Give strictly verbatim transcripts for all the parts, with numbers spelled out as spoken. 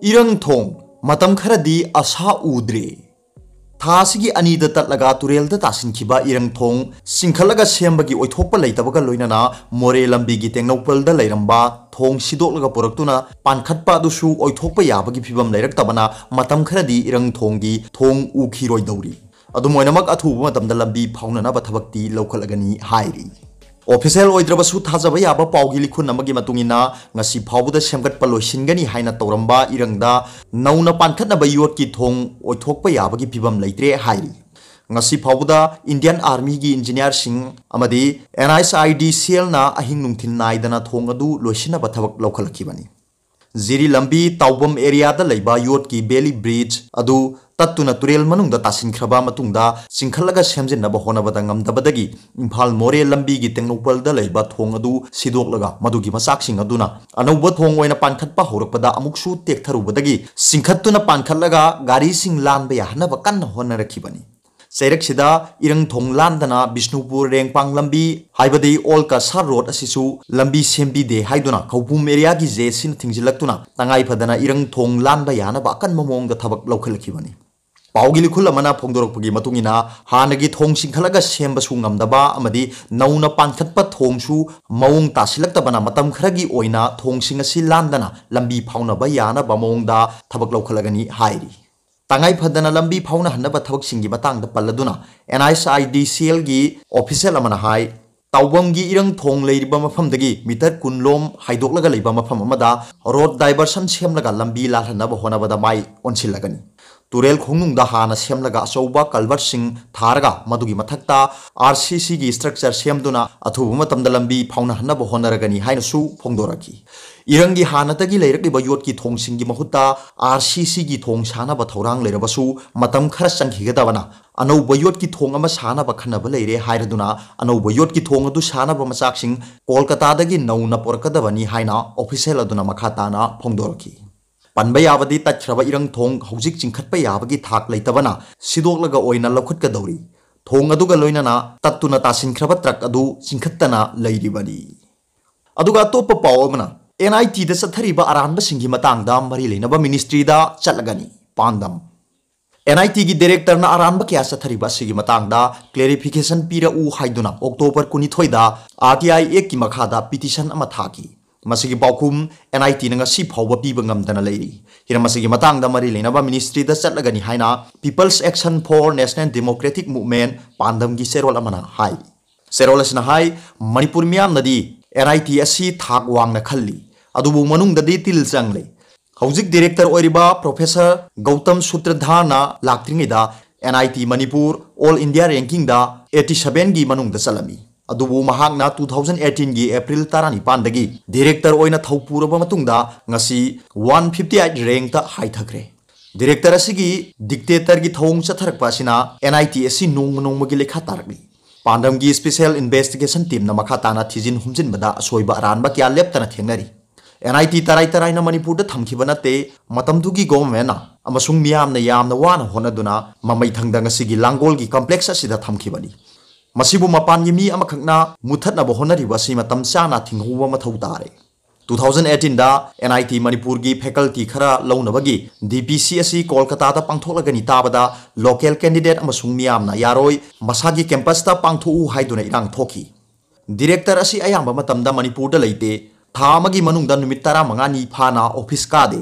ꯏꯔꯪ ꯊꯣꯡ ꯃꯇꯝ ꯈꯔꯗꯤ ꯑꯁꯥ ꯎꯗ꯭ꯔꯦ꯫ ꯊꯥ ꯑꯁꯤꯒꯤ ꯑꯅꯤꯗ ꯇꯠꯂꯒ ꯇꯨꯔꯦꯜꯗ ꯇꯥꯁꯤꯟꯈꯤꯕ ꯏꯔꯪ ꯊꯣꯡ ꯆꯤꯡꯈꯠꯂꯒ ꯁꯦꯝꯕꯒꯤ ꯑꯣꯏꯊꯣꯛꯄ ꯂꯩꯇꯕꯒ ꯂꯣꯏꯅꯅ ꯃꯣꯔꯦ ꯂꯝꯕꯤꯒꯤ ꯇꯦꯡꯅꯧꯄꯜꯗ ꯂꯩꯔꯝꯕ ꯊꯣꯡ ꯁꯤꯗꯣꯛꯂꯒ ꯄꯨꯔꯛꯇꯨꯅ ꯄꯥꯟꯈꯠꯄ ꯑꯗꯨꯁꯨ ꯑꯣꯏꯊꯣꯛꯄ ꯌꯥꯕꯒꯤ ꯐꯤꯕꯝ ꯂꯩꯔꯛꯇꯕꯅ ꯃꯇꯝ ꯈꯔꯗꯤ ꯏꯔꯪ ꯊꯣꯡꯒꯤ ꯊꯣꯡ ꯎꯈꯤꯔꯣꯏꯗꯧꯔꯤ꯫ ꯑꯗꯨꯝ ꯑꯣꯏꯅꯃꯛ, ꯑꯊꯨꯕ ꯃꯇꯝꯗ ꯂꯝꯕꯤ ꯐꯥꯎꯅꯅꯕ ꯊꯕꯛꯇꯤ ꯂꯧꯈꯠꯂꯒꯅꯤ ꯍꯥꯏꯔꯤ꯫ ꯑꯣꯐꯤꯁꯤꯌꯦꯜ ꯑꯣꯏꯗ꯭ꯔꯕꯁꯨ ꯊꯥꯖꯕ ꯌꯥꯕ ꯄꯥꯎꯒꯤ ꯂꯤꯈꯨꯟ ꯑꯃꯒꯤ ꯃꯇꯨꯡ ꯏꯟꯅ, ꯉꯁꯤ ꯐꯥꯎꯕꯗ ꯁꯦꯝꯒꯠꯄ ꯂꯣꯏꯁꯤꯟꯒꯅꯤ ꯍꯥꯏꯅ ꯇꯧꯔꯝꯕ ꯏꯔꯪꯗ ꯅꯧꯅ ꯄꯥꯟꯈꯠꯅꯕ ꯌꯣꯠꯀꯤ ꯊꯣꯡ ꯑꯣꯏꯊꯣꯛꯄ ꯌꯥꯕꯒꯤ ꯐꯤꯕꯝ ꯂꯩꯇ꯭ꯔꯦ ꯍꯥꯏꯔꯤ꯫ ꯉꯁꯤ ꯐꯥꯎꯕꯗ ꯏꯟꯗꯤꯌꯟ ꯑꯥꯔꯃꯤꯒꯤ ꯏꯟꯖꯤꯅꯤꯌꯥꯔꯁꯤꯡ ꯑꯃꯗꯤ NHIDCLꯅ ꯑꯍꯤꯡ ꯅꯨꯡꯊꯤꯜ ꯅꯥꯏꯗꯅ ꯊꯣꯡ ꯑꯗꯨ ꯂꯣꯏꯁꯤꯟꯅꯕ ꯊꯕꯛ ꯂꯧꯈꯠꯂꯛꯈꯤꯕꯅꯤ꯫ ꯖꯤꯔꯤ ꯂꯝꯕꯤ ꯇꯥꯎꯕꯝ ꯑꯦꯔꯤꯌꯥꯗ ꯂꯩꯕ ꯌꯣꯠꯀꯤ ꯕꯦꯂꯤ ꯕ꯭ꯔꯤꯖ ꯑꯗꯨ ꯇꯠꯇꯨꯅ ꯇꯨꯔꯦꯜ ꯃꯅꯨꯡꯗ ꯇꯥꯁꯤꯟꯈ꯭ꯔꯕ ꯃꯇꯨꯡꯗ, ꯆꯤꯡꯈꯠꯂꯒ ꯁꯦꯝꯖꯤꯟꯅꯕ ꯍꯣꯠꯅꯕꯗ ꯉꯝꯗꯕꯗꯒꯤ ꯏꯝꯐꯥꯜ ꯃꯣꯔꯦ ꯂꯝꯕꯤꯒꯤ ꯇꯦꯡꯅꯧꯄꯜꯗ ꯂꯩꯕ ꯊꯣꯡ ꯑꯗꯨ ꯁꯤꯗꯣꯛꯂꯒ ꯃꯗꯨꯒꯤ ꯃꯆꯥꯛꯁꯤꯡ ꯑꯗꯨꯅ ꯑꯅꯧꯕ ꯊꯣꯡ ꯑꯣꯏꯅ ꯄꯥꯟꯈꯠꯄ ꯍꯧꯔꯛꯄꯗ ꯑꯃꯨꯛꯁꯨ ꯇꯦꯛꯊꯔꯨꯕꯗꯒꯤ ꯆꯤꯡꯈꯠꯇꯨꯅ ꯄꯥꯟꯈꯠꯂꯒ ꯒꯥꯔꯤꯁꯤꯡ ꯂꯥꯟꯕ ꯌꯥꯍꯟꯅꯕ ꯀꯟꯅ ꯍꯣꯠꯅꯔꯛꯈꯤꯕꯅꯤ꯫ ꯆꯩꯔꯛꯁꯤꯗ ꯏꯔꯪ ꯊꯣꯡ ꯂꯥꯟꯗꯅ ꯕꯤꯁꯅꯨꯄꯨꯔ ꯔꯦꯡꯄꯥꯡ ꯂꯝꯕꯤ, ꯍꯥꯏꯕꯗꯤ ꯑꯣꯜ ꯀꯁꯥꯔ ꯔꯣꯗ ꯑꯁꯤꯁꯨ ꯂꯝꯕꯤ ꯁꯦꯝꯕꯤꯗꯦ ꯍꯥꯏꯗꯨꯅ ꯈꯧꯄꯨꯝ ꯑꯦꯔꯤꯌꯥꯒꯤ ꯖꯦ ꯁꯤꯅ ꯊꯤꯡꯖꯤꯜꯂꯛꯇꯨꯅ ꯇꯉꯥꯏ ꯐꯗꯅ ꯏꯔꯪ ꯊꯣꯡ ꯂꯥꯟꯕ ꯌꯥꯅꯕ ꯑꯀꯟꯕ ꯃꯑꯣꯡꯗ ꯊꯕꯛ ꯂꯧꯈꯠꯂꯛꯈꯤꯕꯅꯤ꯫ ꯄꯥꯎꯒꯤ ꯂꯤꯈꯨꯜ ꯑꯃꯅ ꯐꯣꯡꯗꯣꯔꯛꯄꯒꯤ ꯃꯇꯨꯡ ꯏꯟꯅ, ꯍꯥꯟꯅꯒꯤ ꯊꯣꯡ ꯆꯤꯡꯈꯠꯂꯒ ꯁꯦꯝꯕꯁꯨ ꯉꯝꯗꯕ ꯑꯃꯗꯤ ꯅꯧꯅ ꯄꯥꯟꯈꯠꯄ ꯊꯣꯡꯁꯨ ꯃꯑꯣꯡ ꯇꯥꯁꯤꯜꯂꯛꯇꯕꯅ ꯃꯇꯝ ꯈꯔꯒꯤ ꯑꯣꯏꯅ ꯊꯣꯡꯁꯤꯡ ꯑꯁꯤ ꯂꯥꯟꯗꯅ ꯂꯝꯕꯤ ꯐꯥꯎꯅꯕ ꯌꯥꯅꯕ ꯃꯑꯣꯡꯗ ꯊꯕꯛ ꯂꯧꯈꯠꯂꯒꯅꯤ ꯍꯥꯏꯔꯤ꯫ ꯇꯉꯥꯏ ꯐꯗꯅ ꯂꯝꯕꯤ ꯐꯥꯎꯅꯍꯟꯅꯕ ꯊꯕꯛꯁꯤꯡꯒꯤ ꯃꯇꯥꯡꯗ ꯄꯜꯂꯗꯨꯅ, NHIDCLꯒꯤ ꯑꯣꯐꯤꯁꯤꯌꯦꯜ ꯑꯃꯅ ꯍꯥꯏ, ꯇꯥꯎꯕꯝꯒꯤ ꯏꯔꯪ ꯊꯣꯡ ꯂꯩꯔꯤꯕ ꯃꯐꯝꯗꯒꯤ ꯃꯤꯇꯔ ꯀꯨꯟ ꯂꯣꯝ ꯍꯥꯏꯗꯣꯛꯂꯒ ꯂꯩꯕ ꯃꯐꯝ ꯑꯃꯗ ꯔꯣꯗ ꯗꯥꯏꯚꯔꯁꯟ ꯁꯦꯝꯂꯒ ꯂꯝꯕꯤ ꯂꯥꯜꯍꯟꯅꯕ ꯍꯣꯠꯅꯕꯗ ꯃꯥꯏ ꯑꯣꯟꯁꯤꯜꯂꯒꯅꯤ꯫ ꯇꯨꯔꯦꯜ ꯈꯣꯡꯅꯨꯡꯗ ꯍꯥꯟꯅ ꯁꯦꯝꯂꯒ ꯑꯆꯧꯕ ꯀꯜꯚꯔꯠꯁꯤꯡ ꯊꯥꯔꯒ ꯃꯗꯨꯒꯤ ꯃꯊꯛꯇ RCCꯒꯤ ꯁ꯭ꯇ꯭ꯔꯛꯆꯔ ꯁꯦꯝꯗꯨꯅ ꯑꯊꯨꯕ ꯃꯇꯝꯗ ꯂꯝꯕꯤ ꯐꯥꯎꯅꯍꯟꯅꯕ ꯍꯣꯠꯅꯔꯒꯅꯤ ꯍꯥꯏꯅꯁꯨ ꯐꯣꯡꯗꯣꯔꯛꯈꯤ꯫ ꯏꯔꯪꯒꯤ ꯍꯥꯟꯅꯗꯒꯤ ꯂꯩꯔꯛꯂꯤꯕ ꯌꯣꯠꯀꯤ ꯊꯣꯡꯁꯤꯡꯒꯤ ꯃꯍꯨꯠꯇ RCCꯒꯤ ꯊꯣꯡ ꯁꯥꯅꯕ ꯊꯧꯔꯥꯡ ꯂꯩꯔꯕꯁꯨ, ꯃꯇꯝ ꯈꯔ ꯆꯪꯈꯤꯒꯗꯕꯅ ꯑꯅꯧꯕ ꯌꯣꯠꯀꯤ ꯊꯣꯡ ꯑꯃ ꯁꯥꯅꯕ ꯈꯟꯅꯕ ꯂꯩꯔꯦ ꯍꯥꯏꯔꯗꯨꯅ, ꯑꯅꯧꯕ ꯌꯣꯠꯀꯤ ꯊꯣꯡ ꯑꯗꯨ ꯁꯥꯅꯕ ꯃꯆꯥꯛꯁꯤꯡ ꯀꯣꯜꯀꯇꯥꯗꯒꯤ ꯅꯧꯅ ꯄꯨꯔꯛꯀꯗꯕꯅꯤ ꯍꯥꯏꯅ ꯑꯣꯐꯤꯁꯤꯌꯦꯜ ꯑꯗꯨꯅ ꯃꯈꯥ ꯇꯥꯅ ꯐꯣꯡꯗꯣꯔꯛꯈꯤ꯫ ꯄꯟꯕ ꯌꯥꯕꯗꯤ, ꯇꯠꯈ꯭ꯔꯕ ꯏꯔꯪ ꯊꯣꯡ ꯍꯧꯖꯤꯛ ꯆꯤꯡꯈꯠꯄ ꯌꯥꯕꯒꯤ ꯊꯥꯛ ꯂꯩꯇꯕꯅ ꯁꯤꯗꯣꯛꯂꯒ ꯑꯣꯏꯅ ꯂꯧꯈꯠꯀꯗꯧꯔꯤ꯫ ꯊꯣꯡ ꯑꯗꯨꯒ ꯂꯣꯏꯅꯅ ꯇꯠꯇꯨꯅ ꯇꯥꯁꯤꯟꯈ꯭ꯔꯕ ꯇ꯭ꯔꯛ ꯑꯗꯨ ꯆꯤꯡꯈꯠꯇꯅ ꯂꯩꯔꯤꯕꯅꯤ꯫ ꯑꯗꯨꯒ ꯑꯇꯣꯞꯄ ꯄꯥꯎ ꯑꯃꯅ, ꯑꯦꯟ ꯑꯥꯏ ꯇꯤꯗ ꯆꯠꯊꯔꯤꯕ ꯑꯔꯥꯟꯕꯁꯤꯡꯒꯤ ꯃꯇꯥꯡꯗ ꯃꯔꯤ ꯂꯩꯅꯕ ꯃꯤꯅꯤꯁꯇ꯭ꯔꯤꯗ ꯆꯠꯂꯒꯅꯤ꯫ ꯄꯥꯟꯗꯝ: ꯑꯦꯟ ꯑꯥꯏ ꯇꯤꯒꯤ ꯗꯥꯏꯔꯦꯛꯇꯔꯅ ꯑꯔꯥꯟꯕ ꯀꯌꯥ ꯆꯠꯊꯔꯤꯕ ꯑꯁꯤꯒꯤ ꯃꯇꯥꯡꯗ ꯀ꯭ꯂꯦꯔꯤꯐꯤꯀꯦꯁꯟ ꯄꯤꯔꯛꯎ ꯍꯥꯏꯗꯨꯅ ꯑꯣꯛꯇꯣꯕꯔ ꯀꯨꯟꯅꯤꯊꯣꯏꯗ ꯑꯥꯔ ꯇꯤ ꯑꯥꯏ ꯑꯦꯛꯀꯤ ꯃꯈꯥꯗ ꯄꯤꯇꯤꯁꯟ ꯑꯃ ꯊꯥꯈꯤ꯫ ꯃꯁꯤꯒꯤ ꯄꯥꯎꯈꯨꯝ ꯑꯦꯟ ꯑꯥꯏ ꯇꯤꯅ ꯉꯁꯤ ꯐꯥꯎꯕ ꯄꯤꯕ ꯉꯝꯗꯅ ꯂꯩꯔꯤ꯫ ꯍꯤꯔꯝ ꯑꯁꯤꯒꯤ ꯃꯇꯥꯡꯗ ꯃꯔꯤ ꯂꯩꯅꯕ ꯃꯤꯅꯤꯁꯇ꯭ꯔꯤꯗ ꯆꯠꯂꯒꯅꯤ ꯍꯥꯏꯅ People's Action for National Democratic Movement, ꯄꯥꯟꯗꯝꯒꯤ ꯆꯦꯔꯣꯜ ꯑꯃꯅ ꯍꯥꯏ꯫ ꯆꯦꯔꯣꯜ ꯑꯁꯤꯅ ꯍꯥꯏ, ꯃꯅꯤꯄꯨꯔ ꯃꯤꯌꯥꯝꯅꯗꯤ ꯑꯦꯟ ꯑꯥꯏ ꯇꯤ ꯑꯁꯤ ꯊꯥꯛ ꯋꯥꯡꯅ ꯈꯜꯂꯤ, ꯑꯗꯨꯕꯨ ꯃꯅꯨꯡꯗꯗꯤ ꯇꯤꯜ ꯆꯪꯂꯦ꯫ ꯍꯧꯖꯤꯛ ꯗꯥꯏꯔꯦꯛꯇꯔ ꯑꯣꯏꯔꯤꯕ ꯄ꯭ꯔꯣꯐꯦꯁꯔ ꯒꯧꯇꯝ ꯁꯨꯇ꯭ꯔꯙꯥꯔꯅ ꯂꯥꯛꯇ꯭ꯔꯤꯉꯩꯗ N I T Manipur all India ꯔꯦꯡꯀꯤꯡꯗ ꯑꯩꯠꯇꯤ ꯁꯚꯦꯟꯒꯤ ꯃꯅꯨꯡꯗ ꯆꯠꯂꯝꯃꯤ꯫ ꯑꯗꯨꯕꯨ ꯃꯍꯥꯛꯅ two thousand eighteenꯒꯤ ꯑꯦꯄ꯭ꯔꯤꯜ ꯇꯔꯥꯅꯤꯄꯥꯟꯗꯒꯤ ꯗꯥꯏꯔꯦꯛꯇꯔ ꯑꯣꯏꯅ ꯊꯧ ꯄꯨꯔꯕ ꯃꯇꯨꯡꯗ ꯉꯁꯤ one fifty eight ꯔꯦꯡꯛꯇ ꯍꯥꯏꯊꯈ꯭ꯔꯦ꯫ ꯗꯥꯏꯔꯦꯛꯇꯔ ꯑꯁꯤꯒꯤ ꯗꯤꯛꯇꯦꯇꯔꯒꯤ ꯊꯧꯑꯣꯡ ꯆꯠꯊꯔꯛꯄ ꯑꯁꯤꯅ ꯑꯦꯟ ꯑꯥꯏ ꯇꯤ ꯑꯁꯤ ꯅꯣꯡꯃ ꯅꯣꯡꯃꯒꯤ ꯂꯩꯈꯥ ꯇꯥꯔꯛꯂꯤ꯫ ꯄꯥꯟꯗꯝꯒꯤ ꯁ꯭ꯄꯦꯁꯦꯜ ꯏꯟꯚꯦꯁꯇꯤꯒꯦꯁꯟ ꯇꯤꯝꯅ ꯃꯈꯥ ꯇꯥꯅ ꯊꯤꯖꯤꯟ ꯍꯨꯝꯖꯤꯟꯕꯗ ꯑꯁꯣꯏꯕ ꯑꯔꯥꯟꯕ ꯀꯌꯥ ꯂꯦꯞꯇꯅ ꯊꯦꯡꯅꯔꯤ꯫ ꯑꯦꯟ ꯑꯥꯏ ꯇꯤ ꯇꯔꯥꯏ ꯇꯔꯥꯏꯅ ꯃꯅꯤꯄꯨꯔꯗ ꯊꯝꯈꯤꯕ ꯅꯠꯇꯦ, ꯃꯇꯝꯗꯨꯒꯤ ꯒꯣꯚꯔꯟꯃꯦꯟꯠꯅ ꯑꯃꯁꯨꯡ ꯃꯤꯌꯥꯝꯅ ꯌꯥꯝꯅ ꯋꯥꯅ ꯍꯣꯠꯅꯗꯨꯅ ꯃꯃꯩ ꯊꯪꯗ ꯉꯁꯤꯒꯤ ꯂꯥꯡꯒꯣꯜꯒꯤ ꯀꯝꯄ꯭ꯂꯦꯛꯁ ꯑꯁꯤꯗ ꯊꯝꯈꯤꯕꯅꯤ꯫ ꯃꯁꯤꯕꯨ ꯃꯄꯥꯟꯒꯤ ꯃꯤ ꯑꯃꯈꯛꯅ ꯃꯨꯠꯊꯠꯅꯕ ꯍꯣꯠꯅꯔꯤꯕ ꯑꯁꯤ ꯃꯇꯝ ꯆꯥꯅ ꯊꯤꯡꯍꯧꯕ ꯃꯊꯧ ꯇꯥꯔꯦ꯫ Two thousand eighteenꯗ ꯑꯦꯟ ꯑꯥꯏ ꯇꯤ ꯃꯅꯤꯄꯨꯔꯒꯤ ꯐꯦꯀꯜꯇꯤ ꯈꯔ ꯂꯧꯅꯕꯒꯤ ꯗꯤ ꯄꯤ ꯁꯤ ꯑꯁꯤ ꯀꯣꯜꯀꯇꯥꯗ ꯄꯥꯡꯊꯣꯛꯂꯒꯅꯤ ꯇꯥꯕꯗ ꯂꯣꯀꯦꯜ ꯀꯦꯟꯗꯤꯗꯦꯠ ꯑꯃꯁꯨꯡ ꯃꯤꯌꯥꯝꯅ ꯌꯥꯔꯣꯏ, ꯃꯁꯥꯒꯤ ꯀꯦꯝꯄꯁꯇ ꯄꯥꯡꯊꯣꯛꯎ ꯍꯥꯏꯗꯨꯅ ꯏꯔꯥꯡ ꯊꯣꯛꯈꯤ꯫ ꯗꯥꯏꯔꯦꯛꯇꯔ ꯑꯁꯤ ꯑꯌꯥꯝꯕ ꯃꯇꯝꯗ ꯃꯅꯤꯄꯨꯔꯗ ꯂꯩꯇꯦ꯫ ꯊꯥ ꯑꯃꯒꯤ ꯃꯅꯨꯡꯗ ꯅꯨꯃꯤꯠ ꯇꯔꯥꯃꯉꯥꯅꯤ ꯐꯥꯅ ꯑꯣꯐꯤꯁ ꯀꯥꯗꯦ꯫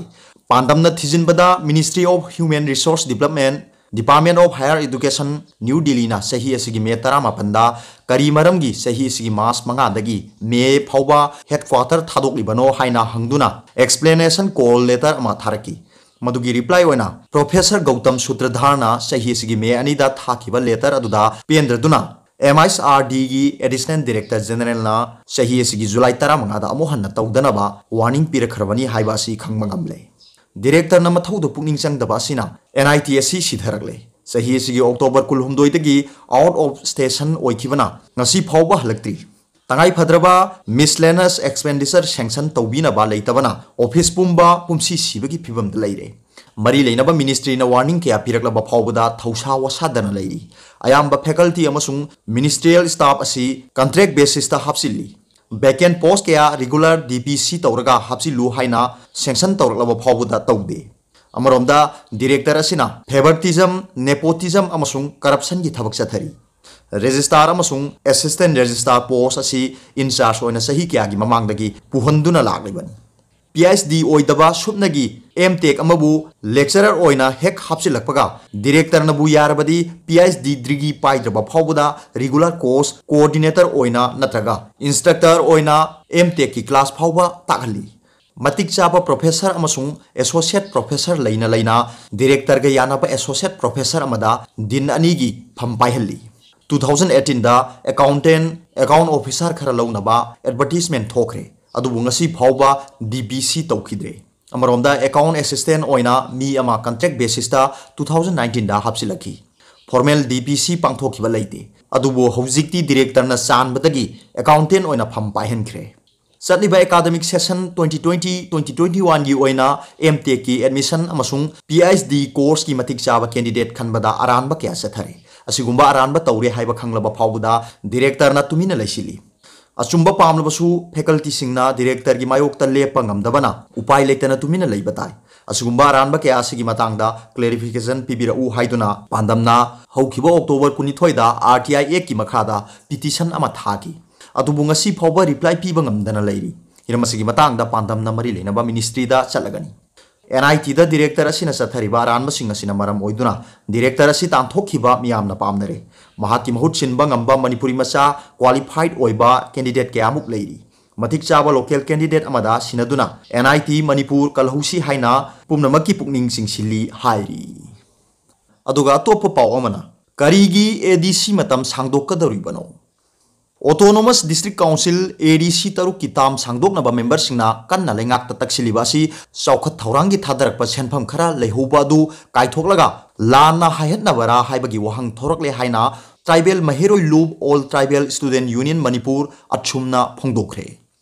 ꯄꯥꯟꯗꯝꯅ ꯊꯤꯖꯤꯟꯕꯗ Ministry of Human Resource Development, Department of Higher Education, new ꯗꯤꯜꯂꯤꯅ ꯆꯍꯤ ꯑꯁꯤꯒꯤ ꯃꯦ ꯇꯔꯥꯃꯥꯄꯟꯗ ꯀꯔꯤ ꯃꯔꯝꯒꯤ ꯆꯍꯤ ꯑꯁꯤꯒꯤ ꯃꯥꯔꯆ ꯃꯉꯥꯗꯒꯤ ꯃꯦ ꯐꯥꯎꯕ ꯍꯦꯗꯀ꯭ꯋꯥꯇꯔ ꯊꯥꯗꯣꯛꯂꯤꯕꯅꯣ ꯍꯥꯏꯅ ꯍꯪꯗꯨꯅ explanation call letter ꯑꯃ ꯊꯥꯔꯛꯈꯤ꯫ ꯃꯗꯨꯒꯤ ꯔꯤꯄ꯭ꯂꯥꯏ ꯑꯣꯏꯅ ꯄ꯭ꯔꯣꯐꯦꯁꯔ ꯒꯧꯇꯝ ꯁꯨꯇ꯭ꯔꯙꯥꯔꯅ ꯆꯍꯤ ꯑꯁꯤꯒꯤ ꯃꯦ ꯑꯅꯤꯗ ꯊꯥꯈꯤꯕ ꯂꯦꯇꯔ ꯑꯗꯨꯗ ꯄꯦꯟꯗ꯭ꯔꯗꯨꯅ ꯑꯦꯝ ꯑꯥꯏ ꯑꯥꯔ ꯗꯤꯒꯤ ꯑꯦꯗꯤꯁꯅꯦꯜ ꯗꯥꯏꯔꯦꯛꯇꯔ ꯖꯦꯅꯔꯦꯜꯅ ꯆꯍꯤ ꯑꯁꯤꯒꯤ ꯖꯨꯂꯥꯏ ꯇꯔꯥꯃꯉꯥꯗ ꯑꯃꯨꯛ ꯍꯟꯅ ꯇꯧꯗꯅꯕ ꯋꯥꯔꯅꯤꯡ ꯄꯤꯔꯛꯈ꯭ꯔꯕꯅꯤ ꯍꯥꯏꯕ ꯑꯁꯤ ꯈꯪꯕ ꯉꯝꯂꯦ꯫ ꯗꯥꯏꯔꯦꯛꯇꯔꯅ ꯃꯊꯧꯗ ꯄꯨꯛꯅꯤꯡ ꯆꯪꯗꯕ ꯑꯁꯤꯅ ꯑꯦꯟ ꯑꯥꯏ ꯇꯤ ꯑꯁꯤ ꯁꯤꯊꯔꯛꯂꯦ꯫ ꯆꯍꯤ ꯑꯁꯤꯒꯤ ꯑꯣꯛꯇꯣꯕꯔ ꯀꯨꯟꯍꯨꯝꯗꯣꯏꯗꯒꯤ ꯑꯥꯎꯠ ꯑꯣꯐ ꯁ꯭ꯇꯦꯁꯟ ꯑꯣꯏꯈꯤꯕꯅ ꯉꯁꯤ ꯐꯥꯎꯕ ꯍꯜꯂꯛꯇ꯭ꯔꯤ꯫ ꯇꯉꯥꯏ ꯐꯗ꯭ꯔꯕ ꯃꯤꯁꯂꯦꯅꯁ ꯑꯦꯛꯁꯄꯦꯟꯗꯤꯆꯔ ꯁꯦꯡꯁꯟ ꯇꯧꯕꯤꯅꯕ ꯂꯩꯇꯕꯅ ꯑꯣꯐꯤꯁ ꯄꯨꯝꯕ ꯄꯨꯝꯁꯤ ꯁꯤꯕꯒꯤ ꯐꯤꯕꯝꯗ ꯂꯩꯔꯦ꯫ ꯃꯔꯤ ꯂꯩꯅꯕ ꯃꯤꯅꯤꯁꯇ꯭ꯔꯤꯅ ꯋꯥꯔꯅꯤꯡ ꯀꯌꯥ ꯄꯤꯔꯛꯂꯕ ꯐꯥꯎꯕꯗ ꯊꯧꯁꯥ ꯋꯥꯁꯥꯗꯅ ꯂꯩꯔꯤ꯫ ꯑꯌꯥꯝꯕ ꯐꯦꯀꯜꯇꯤ ꯑꯃꯁꯨꯡ ꯃꯤꯅꯤꯁꯇ꯭ꯔꯤꯌꯦꯜ ꯁ꯭ꯇꯥꯐ ꯑꯁꯤ ꯀꯟꯇ꯭ꯔꯦꯛ ꯕꯦꯁꯤꯁꯇ ꯍꯥꯞꯆꯤꯜꯂꯤ꯫ Vacant post ꯀꯌꯥ regular D P C ꯇꯧꯔꯒ ꯍꯥꯞꯆꯤꯜꯂꯨ ꯍꯥꯏꯅ sanction ꯇꯧꯔꯛꯂꯕ ꯐꯥꯎꯕꯗ ꯇꯧꯗꯦ꯫ ꯑꯃꯔꯣꯝꯗ, director ꯑꯁꯤꯅ favoritism, nepotism ꯑꯃꯁꯨꯡ corruptionꯒꯤ ꯊꯕꯛ ꯆꯠꯊꯔꯤ꯫ Registrar ꯑꯃꯁꯨꯡ assistant registrar post ꯑꯁꯤ in charge ꯑꯣꯏꯅ ꯆꯍꯤ ꯀꯌꯥꯒꯤ ꯃꯃꯥꯡꯗꯒꯤ ꯄꯨꯍꯟꯗꯨꯅ ꯂꯥꯛꯂꯤꯕꯅꯤ꯫ P H D ꯑꯣꯏꯗꯕ ꯁꯨꯞꯅꯒꯤ M.Tech ꯑꯃꯕꯨ lecturer ꯑꯣꯏꯅ ꯍꯦꯛ ꯍꯥꯞꯆꯤꯜꯂꯛꯄꯒ, directorꯅꯕꯨ ꯌꯥꯔꯕꯗꯤ P H D degree ꯄꯥꯏꯗ꯭ꯔꯕ ꯐꯥꯎꯕꯗ regular course coordinator ꯑꯣꯏꯅ ꯅꯠꯇ꯭ꯔꯒ instructor ꯑꯣꯏꯅ M.Techꯀꯤ class ꯐꯥꯎꯕ ꯇꯥꯛꯍꯜꯂꯤ꯫ ꯃꯇꯤꯛ ꯆꯥꯕ professor ꯑꯃꯁꯨꯡ associate professor ꯂꯩꯅ ꯂꯩꯅ directorꯒ ꯌꯥꯅꯕ associate professor ꯑꯃꯗ dean ꯑꯅꯤꯒꯤ ꯐꯝ ꯄꯥꯏꯍꯜꯂꯤ꯫ Two thousand eighteenꯗ accountant, account officer ꯈꯔ ꯂꯧꯅꯕ advertisement ꯊꯣꯛꯈ꯭ꯔꯦ, ꯑꯗꯨꯕꯨ ꯉꯁꯤ ꯐꯥꯎꯕ D P C ꯇꯧꯈꯤꯗ꯭ꯔꯦ꯫ ꯑꯃꯔꯣꯝꯗ, account assistant ꯑꯣꯏꯅ ꯃꯤ ꯑꯃ contract basisꯇ two thousand nineteenꯗ ꯍꯥꯞꯆꯤꯜꯂꯛꯈꯤ꯫ Formal D P C ꯄꯥꯡꯊꯣꯛꯈꯤꯕ ꯂꯩꯇꯦ, ꯑꯗꯨꯕꯨ ꯍꯧꯖꯤꯛꯇꯤ directorꯅ ꯆꯥꯟꯕꯗꯒꯤ accountant ꯑꯣꯏꯅ ꯐꯝ ꯄꯥꯏꯍꯟꯈ꯭ꯔꯦ꯫ ꯆꯠꯂꯤꯕ academic session twenty twenty, twenty twenty-oneꯒꯤ ꯑꯣꯏꯅ M.Techꯀꯤ admission ꯑꯃꯁꯨꯡ P H D courseꯀꯤ ꯃꯇꯤꯛ ꯆꯥꯕ candidate ꯈꯟꯕꯗ ꯑꯔꯥꯟꯕ ꯀꯌꯥ ꯆꯠꯊꯔꯦ꯫ ꯑꯁꯤꯒꯨꯝꯕ ꯑꯔꯥꯟꯕ ꯇꯧꯔꯦ ꯍꯥꯏꯕ ꯈꯪꯂꯕ ꯐꯥꯎꯕꯗ directorꯅ ꯇꯨꯃꯤꯟꯅ ꯂꯩꯁꯤꯜꯂꯤ꯫ ꯑꯆꯨꯝꯕ ꯄꯥꯝꯂꯕꯁꯨ facultyꯁꯤꯡꯅ directorꯒꯤ ꯃꯥꯌꯣꯛꯇ ꯂꯦꯞꯄ ꯉꯝꯗꯕꯅ ꯎꯄꯥꯏ ꯂꯩꯇꯅ ꯇꯨꯃꯤꯟꯅ ꯂꯩꯕ ꯇꯥꯏ꯫ ꯑꯁꯤꯒꯨꯝꯕ ꯑꯔꯥꯟꯕ ꯀꯌꯥ ꯑꯁꯤꯒꯤ ꯃꯇꯥꯡꯗ clarification ꯄꯤꯕꯤꯔꯛꯎ ꯍꯥꯏꯗꯨꯅ ꯄꯥꯟꯗꯝꯅ ꯍꯧꯈꯤꯕ October ꯀꯨꯟꯅꯤꯊꯣꯏꯗ R T I Actꯀꯤ ꯃꯈꯥꯗ petition ꯑꯃ ꯊꯥꯈꯤ꯫ ꯑꯗꯨꯕꯨ ꯉꯁꯤ ꯐꯥꯎꯕ reply ꯄꯤꯕ ꯉꯝꯗꯅ ꯂꯩꯔꯤ꯫ ꯍꯤꯔꯝ ꯑꯁꯤꯒꯤ ꯃꯇꯥꯡꯗ ꯄꯥꯟꯗꯝꯅ ꯃꯔꯤ ꯂꯩꯅꯕ ministryꯗ ꯆꯠꯂꯒꯅꯤ꯫ N I Tꯗ director ꯑꯁꯤꯅ ꯆꯠꯊꯔꯤꯕ ꯑꯔꯥꯟꯕꯁꯤꯡ ꯑꯁꯤꯅ ꯃꯔꯝ ꯑꯣꯏꯗꯨꯅ director ꯑꯁꯤ ꯇꯥꯟꯊꯣꯛꯈꯤꯕ ꯃꯤꯌꯥꯝꯅ ꯄꯥꯝꯅꯔꯦ꯫ ꯃꯍꯥꯛꯀꯤ ꯃꯍꯨꯠ ꯁꯤꯟꯕ ꯉꯝꯕ ꯃꯅꯤꯄꯨꯔꯤ ꯃꯆꯥ qualified ꯑꯣꯏꯕ candidate ꯀꯌꯥꯃꯨꯛ ꯂꯩꯔꯤ꯫ ꯃꯇꯤꯛ ꯆꯥꯕ local candidate ꯑꯃꯗ ꯁꯤꯟꯅꯗꯨꯅ N I T ꯃꯅꯤꯄꯨꯔ ꯀꯜꯍꯧꯁꯤ ꯍꯥꯏꯅ ꯄꯨꯝꯅꯃꯛꯀꯤ ꯄꯨꯛꯅꯤꯡ ꯆꯤꯡꯁꯤꯜꯂꯤ ꯍꯥꯏꯔꯤ꯫ ꯑꯗꯨꯒ ꯑꯇꯣꯞꯄ ꯄꯥꯎ ꯑꯃꯅ, ꯀꯔꯤꯒꯤ A D C ꯃꯇꯝ ꯁꯥꯡꯗꯣꯛꯀꯗꯧꯔꯤꯕꯅꯣ? Autonomous District Council, A D C ꯇꯔꯨꯛꯀꯤ term ꯁꯥꯡꯗꯣꯛꯅꯕ memberꯁꯤꯡꯅ ꯀꯟꯅ ꯂꯩꯉꯥꯛꯇ ꯇꯛꯁꯤꯜꯂꯤꯕ ꯑꯁꯤ ꯆꯥꯎꯈꯠ ꯊꯧꯔꯥꯡꯒꯤ ꯊꯥꯗꯔꯛꯄ ꯁꯦꯟꯐꯝ ꯈꯔ ꯂꯩꯍꯧꯕ ꯑꯗꯨ ꯀꯥꯏꯊꯣꯛꯂꯒ ꯂꯥꯟꯅ ꯍꯥꯏꯍꯠꯅꯕꯔꯥ ꯍꯥꯏꯕꯒꯤ ꯋꯥꯍꯪ ꯊꯣꯔꯛꯂꯦ ꯍꯥꯏꯅ Tribal ꯃꯍꯩꯔꯣꯏ ꯂꯨꯞ, All Tribal Student Union Manipur, ꯑꯠꯁꯨꯝꯅ ꯐꯣꯡꯗꯣꯛꯈ꯭ꯔꯦ꯫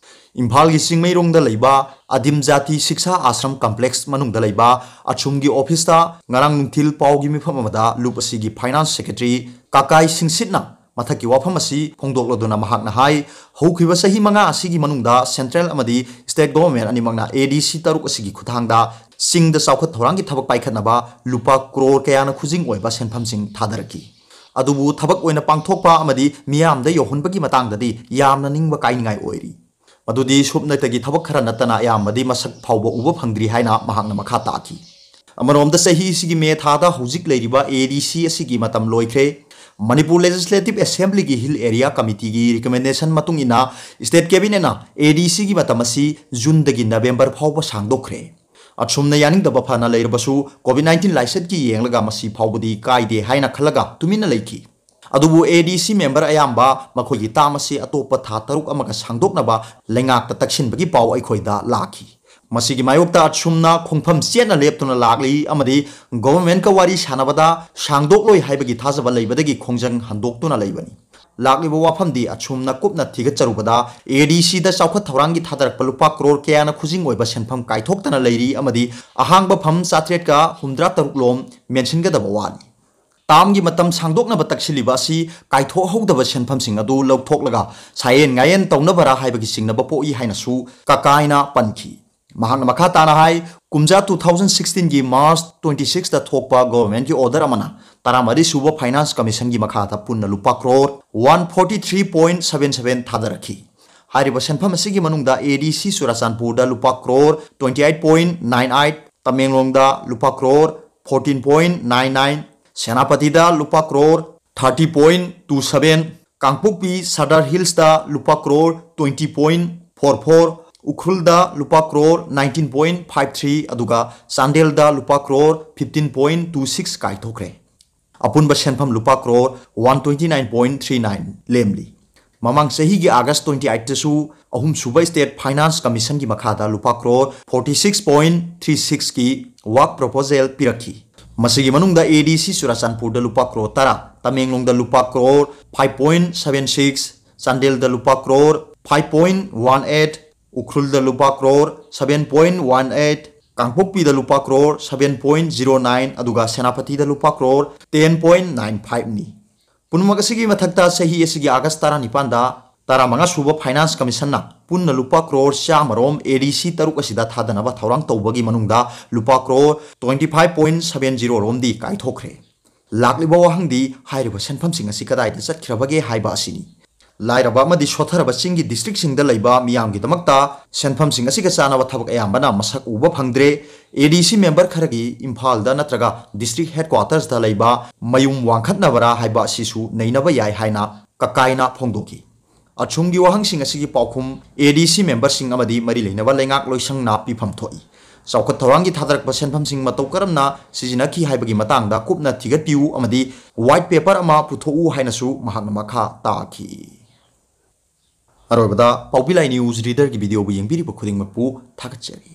ꯏꯝꯐꯥꯜꯒꯤ ꯆꯤꯡꯃꯩꯔꯣꯡꯗ ꯂꯩꯕ ꯑꯗꯤꯝ ꯖꯥꯇꯤ ꯁꯤꯛꯁꯥ ꯑꯥꯁ꯭ꯔꯝ complex ꯃꯅꯨꯡꯗ ꯂꯩꯕ ꯑꯠꯁꯨꯝꯒꯤ officeꯇ ꯉꯔꯥꯡ ꯅꯨꯡꯊꯤꯜ ꯄꯥꯎꯒꯤ ꯃꯤꯐꯝ ꯑꯃꯗ ꯂꯨꯞ ꯑꯁꯤꯒꯤ finance secretary ꯀꯥꯀꯥꯏ ꯁꯤꯡꯁꯤꯠꯅ ꯃꯊꯛꯀꯤ ꯋꯥꯐꯝ ꯑꯁꯤ ꯐꯣꯡꯗꯣꯛꯂꯗꯨꯅ ꯃꯍꯥꯛꯅ ꯍꯥꯏ, ꯍꯧꯈꯤꯕ ꯆꯍꯤ ꯃꯉꯥ ꯑꯁꯤꯒꯤ ꯃꯅꯨꯡꯗ central ꯑꯃꯗꯤ state government ꯑꯅꯤꯃꯛꯅ ADC ꯇꯔꯨꯛ ꯑꯁꯤꯒꯤ ꯈꯨꯠꯊꯥꯡꯗ ꯆꯤꯡꯗ ꯆꯥꯎꯈꯠ ꯊꯧꯔꯥꯡꯒꯤ ꯊꯕꯛ ꯄꯥꯏꯈꯠꯅꯕ ꯂꯨꯄꯥ ꯀ꯭ꯔꯣꯔ ꯀꯌꯥꯅ ꯈꯨꯖꯤꯡ ꯑꯣꯏꯕ ꯁꯦꯟꯐꯝꯁꯤꯡ ꯊꯥꯗꯔꯛꯈꯤ꯫ ꯑꯗꯨꯕꯨ ꯊꯕꯛ ꯑꯣꯏꯅ ꯄꯥꯡꯊꯣꯛꯄ ꯑꯃꯗꯤ ꯃꯤꯌꯥꯝꯗ ꯌꯧꯍꯟꯕꯒꯤ ꯃꯇꯥꯡꯗꯗꯤ ꯌꯥꯝꯅ ꯅꯤꯡꯕ ꯀꯥꯏꯅꯤꯡꯉꯥꯏ ꯑꯣꯏꯔꯤ꯫ ꯃꯗꯨꯗꯤ ꯁꯨꯞꯅꯇꯒꯤ ꯊꯕꯛ ꯈꯔ ꯅꯠꯇꯅ ꯑꯌꯥꯝꯕꯗꯤ ꯃꯁꯛ ꯐꯥꯎꯕ ꯎꯕ ꯐꯪꯗ꯭ꯔꯤ ꯍꯥꯏꯅ ꯃꯍꯥꯛꯅ ꯃꯈꯥ ꯇꯥꯈꯤ꯫ ꯑꯃꯔꯣꯝꯗ ꯆꯍꯤ ꯑꯁꯤꯒꯤ ꯃꯦ ꯊꯥꯗ ꯍꯧꯖꯤꯛ ꯂꯩꯔꯤꯕ ADC ꯑꯁꯤꯒꯤ ꯃꯇꯝ ꯂꯣꯏꯈ꯭ꯔꯦ꯫ Manipur Legislative Assemblyꯒꯤ Hill Area Committeeꯒꯤ recommendation ꯃꯇꯨꯡ ꯏꯟꯅ state cabinetꯅ ADCꯒꯤ ꯃꯇꯝ ꯑꯁꯤ ꯖꯨꯟꯗꯒꯤ ꯅꯕꯦꯝꯕꯔ ꯐꯥꯎꯕ ꯁꯥꯡꯗꯣꯛꯈ꯭ꯔꯦ꯫ ꯑꯁꯨꯝꯅ ꯌꯥꯅꯤꯡꯗꯕ ꯐꯅ ꯂꯩꯔꯕꯁꯨ COVID nineteen ꯂꯥꯏꯆꯠꯀꯤ ꯌꯦꯡꯂꯒ ꯃꯁꯤ ꯐꯥꯎꯕꯗꯤ ꯀꯥꯏꯗꯦ ꯍꯥꯏꯅ ꯈꯜꯂꯒ ꯇꯨꯃꯤꯟꯅ ꯂꯩꯈꯤ꯫ ꯑꯗꯨꯕꯨ ADC member ꯑꯌꯥꯝꯕ ꯃꯈꯣꯏꯒꯤ term ꯑꯁꯤ ꯑꯇꯣꯞꯄ ꯊꯥ ꯇꯔꯨꯛ ꯑꯃꯒ ꯁꯥꯡꯗꯣꯛꯅꯕ ꯂꯩꯉꯥꯛꯇ ꯇꯛꯁꯤꯟꯕꯒꯤ ꯄꯥꯎ ꯑꯩꯈꯣꯏꯗ ꯂꯥꯛꯈꯤ꯫ ꯃꯁꯤꯒꯤ ꯃꯥꯌꯣꯛꯇ ꯑꯁꯨꯝꯅ ꯈꯣꯡꯐꯝ ꯆꯦꯠꯅ ꯂꯦꯞꯇꯨꯅ ꯂꯥꯛꯂꯤ ꯑꯃꯗꯤ governmentꯀ ꯋꯥꯔꯤ ꯁꯥꯟꯅꯕꯗ ꯁꯥꯡꯗꯣꯛꯂꯣꯏ ꯍꯥꯏꯕꯒꯤ ꯊꯥꯖꯕ ꯂꯩꯕꯗꯒꯤ ꯈꯣꯡꯖꯪ ꯍꯟꯗꯣꯛꯇꯨꯅ ꯂꯩꯕꯅꯤ꯫ ꯂꯥꯛꯂꯤꯕ ꯋꯥꯐꯝꯗꯤ ꯑꯁꯨꯝꯅ ꯀꯨꯞꯅ ꯊꯤꯒꯠꯆꯔꯨꯕꯗ ADCꯗ ꯆꯥꯎꯈꯠ ꯊꯧꯔꯥꯡꯒꯤ ꯊꯥꯗꯔꯛꯄ ꯂꯨꯄꯥ ꯀ꯭ꯔꯣꯔ ꯀꯌꯥꯅ ꯈꯨꯖꯤꯡ ꯑꯣꯏꯕ ꯁꯦꯟꯐꯝ ꯀꯥꯏꯊꯣꯛꯇꯅ ꯂꯩꯔꯤ ꯑꯃꯗꯤ ꯑꯍꯥꯡꯕ ꯐꯝ ꯆꯥꯇ꯭ꯔꯦꯠꯀ ꯍꯨꯝꯗ꯭ꯔꯥ ꯇꯔꯨꯛ ꯂꯣꯝ ꯃꯦꯟꯁꯤꯟꯒꯗꯕ ꯋꯥꯠꯂꯤ꯫ Termꯒꯤ ꯃꯇꯝ ꯁꯥꯡꯗꯣꯛꯅꯕ ꯇꯛꯁꯤꯜꯂꯤꯕ ꯑꯁꯤ ꯀꯥꯏꯊꯣꯛꯍꯧꯗꯕ ꯁꯦꯟꯐꯝꯁꯤꯡ ꯑꯗꯨ ꯂꯧꯊꯣꯛꯂꯒ ꯁꯥꯌꯦꯟ ꯉꯥꯌꯦꯟ ꯇꯧꯅꯕꯔꯥ ꯍꯥꯏꯕꯒꯤ ꯆꯤꯡꯅꯕ ꯄꯣꯛꯏ ꯍꯥꯏꯅꯁꯨ ꯀꯀꯥꯏꯅ ꯄꯟꯈꯤ꯫ ꯃꯍꯥꯛꯅ ꯃꯈꯥ ꯇꯥꯅ ꯍꯥꯏ, ꯀꯨꯝꯖꯥ two thousand sixteenꯒꯤ March twenty sixꯇ ꯊꯣꯛꯄ governmentꯀꯤ order ꯑꯃꯅ ꯇꯔꯥꯃꯔꯤ ꯁꯨꯕ Finance Commissionꯒꯤ ꯃꯈꯥꯗ ꯄꯨꯟꯅ ꯂꯨꯄꯥ crore one forty three point seven seven ꯊꯥꯗꯔꯛꯈꯤ꯫ ꯍꯥꯏꯔꯤꯕ ꯁꯦꯟꯐꯝ ꯑꯁꯤꯒꯤ ꯃꯅꯨꯡꯗ ADC ꯆꯨꯔꯥꯆꯥꯟꯄꯨꯔꯗ ꯂꯨꯄꯥ crore twenty eight point nine eight, ꯇꯃꯦꯡꯂꯣꯡꯗ ꯂꯨꯄꯥ crore fourteen point nine nine, ꯁꯦꯅꯥꯄꯇꯤꯗ ꯂꯨꯄꯥ crore thirty point two seven, ꯀꯥꯡꯄꯣꯛꯄꯤ Sadar Hillsꯇ ꯂꯨꯄꯥ crore twenty point four four, ꯎꯈ꯭ꯔꯨꯜꯗ ꯂꯨꯄꯥ crore nineteen point five three, ꯑꯗꯨꯒ ꯆꯥꯟꯗꯦꯜꯗ ꯂꯨꯄꯥ crore fifteen point two six ꯀꯥꯏꯊꯣꯛꯈ꯭ꯔꯦ꯫ ꯑꯄꯨꯟꯕ ꯁꯦꯟꯐꯝ ꯂꯨꯄꯥ crore one twenty nine point three nine ꯂꯦꯝꯂꯤ꯫ ꯃꯃꯥꯡ ꯆꯍꯤꯒꯤ August twenty eightꯇꯁꯨ ꯑꯍꯨꯝꯁꯨꯕ State Finance Commissionꯒꯤ ꯃꯈꯥꯗ ꯂꯨꯄꯥ crore forty six point three sixꯀꯤ work proposal ꯄꯤꯔꯛꯈꯤ꯫ ꯃꯁꯤꯒꯤ ꯃꯅꯨꯡꯗ ADC ꯆꯨꯔꯥꯆꯥꯟꯄꯨꯔꯗ ꯂꯨꯄꯥ ꯀ꯭ꯔꯣꯔ ꯇꯔꯥ, ꯇꯃꯦꯡꯂꯣꯡꯗ ꯂꯨꯄꯥ crore five point seven six, ꯆꯥꯟꯗꯦꯜꯗ ꯂꯨꯄꯥ crore five point one eight, ꯎꯈ꯭ꯔꯨꯜꯗ ꯂꯨꯄꯥ crore seven point one eight, ꯀꯥꯡꯄꯣꯛꯄꯤꯗ ꯂꯨꯄꯥ crore seven point zero nine, ꯑꯗꯨꯒ ꯁꯦꯅꯥꯄꯇꯤꯗ ꯂꯨꯄꯥ ꯀ꯭ꯔꯣꯔ ten point nine fiveꯅꯤ꯫ ꯄꯨꯝꯅꯃꯛ ꯑꯁꯤꯒꯤ ꯃꯊꯛꯇ ꯆꯍꯤ ꯑꯁꯤꯒꯤ ꯑꯥꯒꯁ ꯇꯔꯥꯅꯤꯄꯥꯟꯗ ꯇꯔꯥꯃꯉꯥ ꯁꯨꯕ ꯐꯥꯏꯅꯥꯟꯁ ꯀꯃꯤꯁꯟꯅ ꯄꯨꯟꯅ ꯂꯨꯄꯥ ꯀ꯭ꯔꯣꯔ ꯆꯥꯝꯃ ꯔꯣꯝ ADC ꯇꯔꯨꯛ ꯑꯁꯤꯗ ꯊꯥꯗꯅꯕ ꯊꯧꯔꯥꯡ ꯇꯧꯕꯒꯤ ꯃꯅꯨꯡꯗ ꯂꯨꯄꯥ crore twenty five point seven zero ꯔꯣꯝꯗꯤ ꯀꯥꯏꯊꯣꯛꯈ꯭ꯔꯦ꯫ ꯂꯥꯛꯂꯤꯕ ꯋꯥꯍꯪꯗꯤ ꯍꯥꯏꯔꯤꯕ ꯁꯦꯟꯐꯝꯁꯤꯡ ꯑꯁꯤ ꯀꯗꯥꯏꯗ ꯆꯠꯈ꯭ꯔꯕꯒꯦ ꯍꯥꯏꯕ ꯑꯁꯤꯅꯤ꯫ ꯂꯥꯏꯔꯕ ꯑꯃꯗꯤ ꯁꯣꯠꯊꯔꯕ ꯆꯤꯡꯒꯤ ꯗꯤꯁꯇ꯭ꯔꯤꯛꯁꯤꯡꯗ ꯂꯩꯕ ꯃꯤꯌꯥꯝꯒꯤꯗꯃꯛꯇ ꯁꯦꯟꯐꯝꯁꯤꯡ ꯑꯁꯤꯒ ꯆꯥꯟꯅꯕ ꯊꯕꯛ ꯑꯌꯥꯝꯕꯅ ꯃꯁꯛ ꯎꯕ ꯐꯪꯗ꯭ꯔꯦ꯫ ADC ꯃꯦꯝꯕꯔ ꯈꯔꯒꯤ ꯏꯝꯐꯥꯜꯗ ꯅꯠꯇ꯭ꯔꯒ ꯗꯤꯁꯇ꯭ꯔꯤꯛ ꯍꯦꯗꯀ꯭ꯋꯥꯇꯔꯁꯇ ꯂꯩꯕ ꯃꯌꯨꯝ ꯋꯥꯡꯈꯠꯅꯕꯔꯥ ꯍꯥꯏꯕ ꯑꯁꯤꯁꯨ ꯅꯩꯅꯕ ꯌꯥꯏ ꯍꯥꯏꯅ ꯀꯀꯥꯏꯅ ꯐꯣꯡꯗꯣꯛꯈꯤ꯫ ꯑꯁꯨꯝꯒꯤ ꯋꯥꯍꯪꯁꯤꯡ ꯑꯁꯤꯒꯤ ꯄꯥꯎꯈꯨꯝ ADC ꯃꯦꯝꯕꯔꯁꯤꯡ ꯑꯃꯗꯤ ꯃꯔꯤ ꯂꯩꯅꯕ ꯂꯩꯉꯥꯛ ꯂꯣꯏꯁꯪꯅ ꯄꯤꯐꯝ ꯊꯣꯛꯏ꯫ ꯆꯥꯎꯈꯠ ꯊꯧꯔꯥꯡꯒꯤ ꯊꯥꯗꯔꯛꯄ ꯁꯦꯟꯐꯝꯁꯤꯡ ꯃꯇꯧ ꯀꯔꯝꯅ ꯁꯤꯖꯤꯟꯅꯈꯤ ꯍꯥꯏꯕꯒꯤ ꯃꯇꯥꯡꯗ ꯀꯨꯞꯅ ꯊꯤꯒꯠꯄꯤꯌꯨ ꯑꯃꯗꯤ ꯋꯥꯏꯠ ꯄꯦꯄꯔ ꯑꯃ ꯄꯨꯊꯣꯛꯎ ꯍꯥꯏꯅꯁꯨ ꯃꯍꯥꯛꯅ ꯃꯈꯥ ꯇꯥꯈꯤ꯫ ꯑꯔꯣꯏꯕꯗ ꯄꯥꯎꯕꯤ ꯂꯥꯏ ꯅ꯭ꯌꯨꯁ ꯔꯤꯗꯔꯒꯤ ꯚꯤꯗꯤꯑꯣꯕꯨ ꯌꯦꯡꯕꯤꯔꯤꯕ ꯈꯨꯗꯤꯡꯃꯛꯄꯨ ꯊꯥꯒꯠꯆꯔꯤ꯫